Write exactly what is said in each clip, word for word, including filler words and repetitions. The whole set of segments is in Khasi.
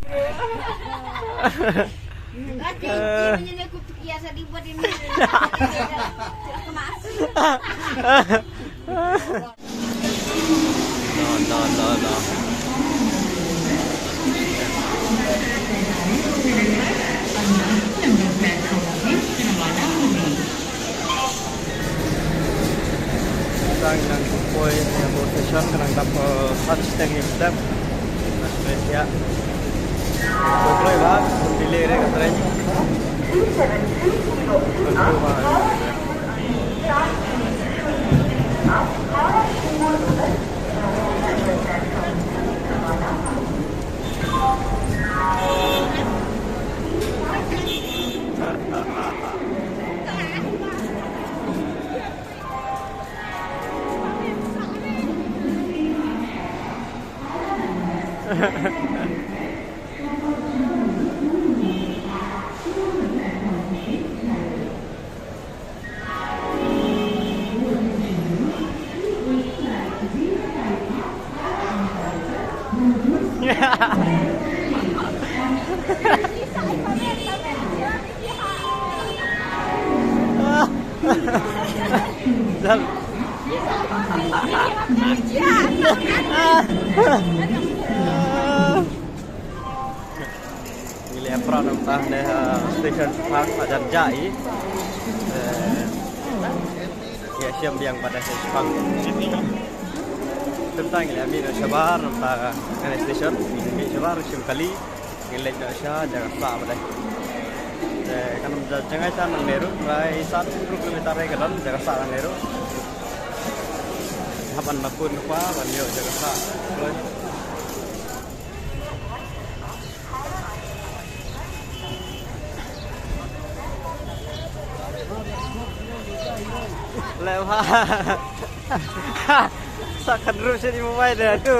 No, no, no, no. Tang nang poi ïa bus station ka nang dap, eh, sat shiteng ïa step. Nang poi ïa. Poi kloi ba, delay re ka train. Zal. Ngi leh apron mynta ne, eh, station Sepang, hajan jai. Eh, ïa shem biang pat station Sepang. Mynta ngi leh mih noh shabar mynta, eh, station, mih shabar shem kali. Ngi leit noh sha jaka sah pat. Eh, kan ym jngai sha nang Nehru, ngai sat phew kilometer re ka don jaka sah nang Nehru. Hap ban nakun pa ban ïoh jaka sah. Leh ba. Sa khan ruh sha i mobile de tu.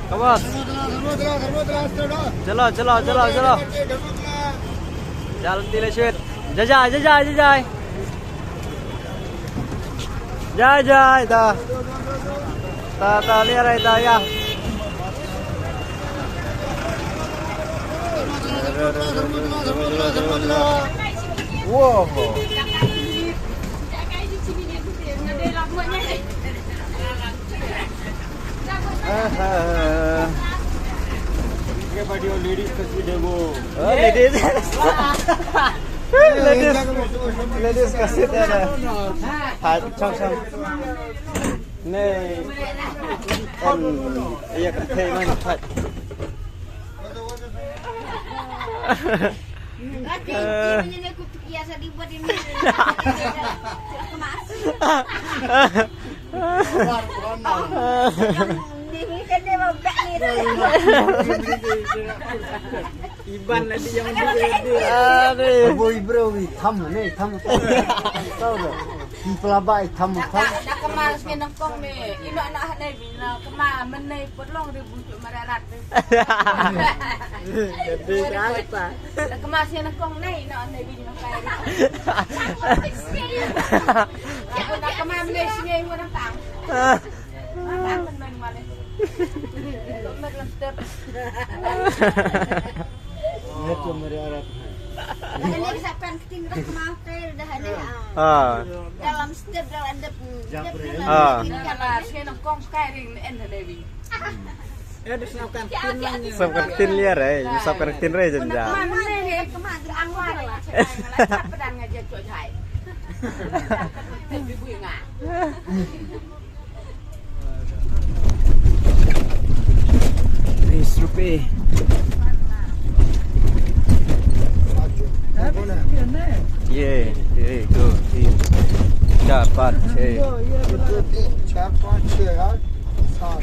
Come on. Chalo, chalo, chalo, chalo. Jalti le shit. Jai jai, jai jai, jai jai. Jai jai, ta. Ta, ta, le rai, ta, ya. Wow. Aha. Everybody, ladies ka si debo. Oh, ladies. Ladies. Ladies ka si debo. Ha, chang, chang. Nei. Em, iya ka thei man, ha. Iban lagi yang dia. Aduh. Boy bro, wi tham ne, tham. Tahu dah. Di pelabai tham, tham. Dah kemas ni nengkong ni. Ina nak ne bina kemas menai pelong ribu. Mararat. Jadi apa? Kemas ïa nangkong nai, na nai bini makai. Aku nak kemas mene sini, aku nak tang. Tang men men mane. Mek lem step. Mek lem mararat. Dah ni sapkan keting dah kemas te dah ni. Ah. Dalam step dalam dep. Ah. Sini nangkong kai ring en dah Dewi. Sap kan tin liar, eh. Sap kan tin re jan ja. बीस रुपये। ये, ये, दो, तीन, चार, पाँच, छः। तीन, चार, पाँच, छः, आठ, सात।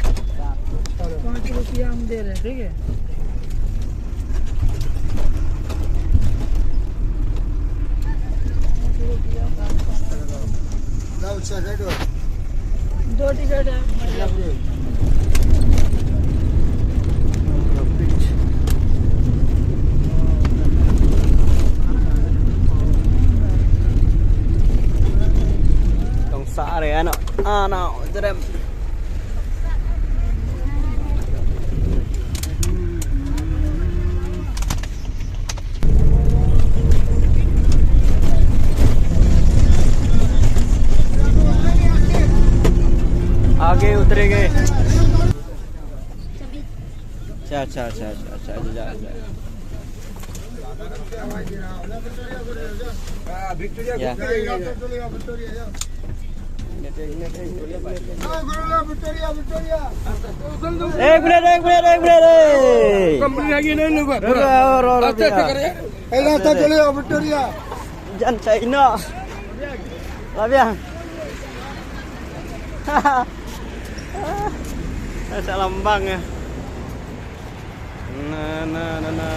पाँच रुपया हम दे रहे हैं, ठीक है? दो टिकट है। Tong sare ano, ano, jerem. आगे उतरेंगे। अच्छा, अच्छा, अच्छा, अच्छा, अच्छा, अच्छा, अच्छा। या। एक मिनट, एक मिनट, एक मिनट, एक। कंपनी आगे नहीं लूंगा। रुको, और, और, और, अच्छा, भैया। अच्छा, करे। ए, रास्ता चले, विक्टोरिया। Jan China. Labiang. Sa lambang ya. Na, na, na, na.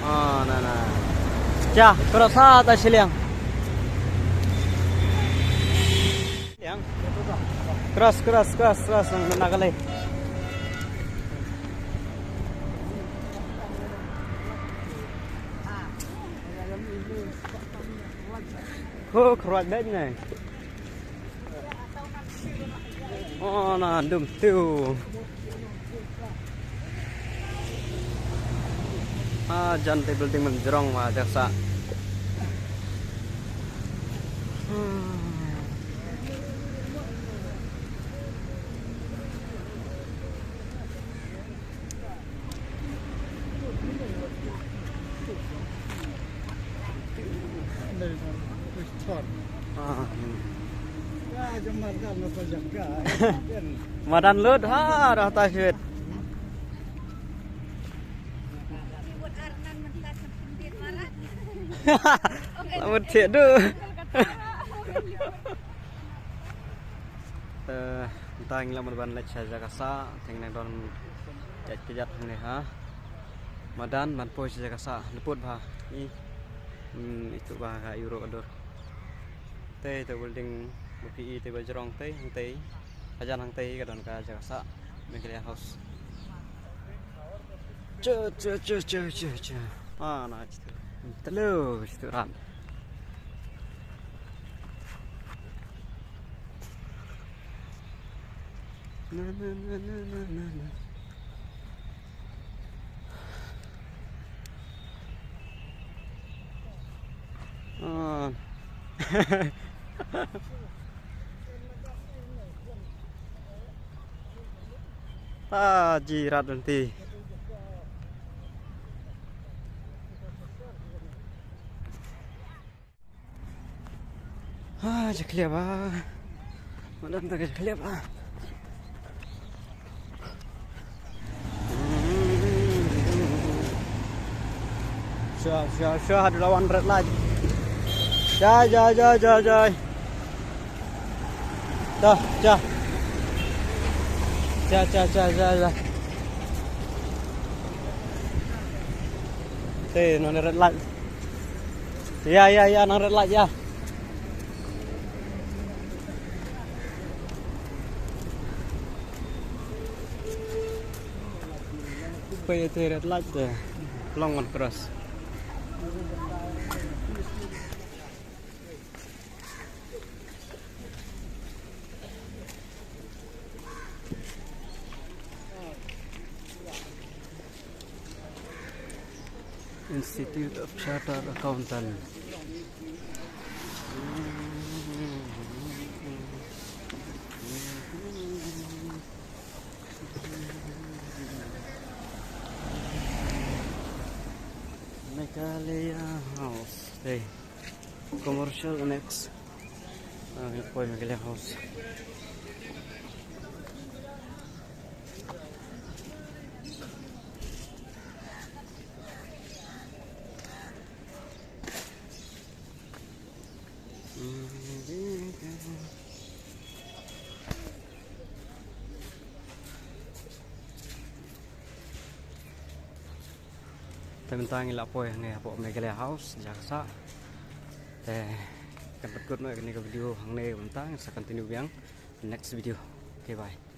Ah, na, na. Cha, cross ha ta shiliang. Yang. Cross, cross, cross, cross. Nang, nang, nang, nang. Ho, khrwat bad ngai. Oh, na dum tiu. Ah, jan te building mynjrong ma jaksa. Hmm. Ah. Madan lut ha, dah ta shit. Lamun cik tu. Eh, tang la madan lek sha jaka sah, teng nang don jat kejat hangne ha. Madan, man poi sha jaka sah, luput bha. Ih. Hmm, itu bha ka euro adur. Te, te building, buki i te bajrong te, hang te. Hajan hang te, ka don ka jaka sah, Meghalaya House. Cha, cha, cha, cha, cha, cha. Ah, na, chitu. Telu, chitu ran. Na, na, na. Ah. Ah, jirat nanti. Ah, jakhlia ba. Madan ta ka jakhlia ba. Sha, sha, sha, hadu lawan red light. Jai, jai, jai, jai, jai. Dah, dah. Dah, dah, dah, dah, dah. Te, nang red light. Ya, ya, ya, nang red light ya. Pei te red light te. Long wan cross. Institute of Chartered Accountant. Meghalaya House. Hey. Commercial Annex. Ah, ïa poi Meghalaya House. Te mynta ngi la poi hangne hapoh Meghalaya House, jaka sah. Te Kan pynkut noh ïa kane ka video hangne, mynta ngin sa continue biang next video. Okay, bye.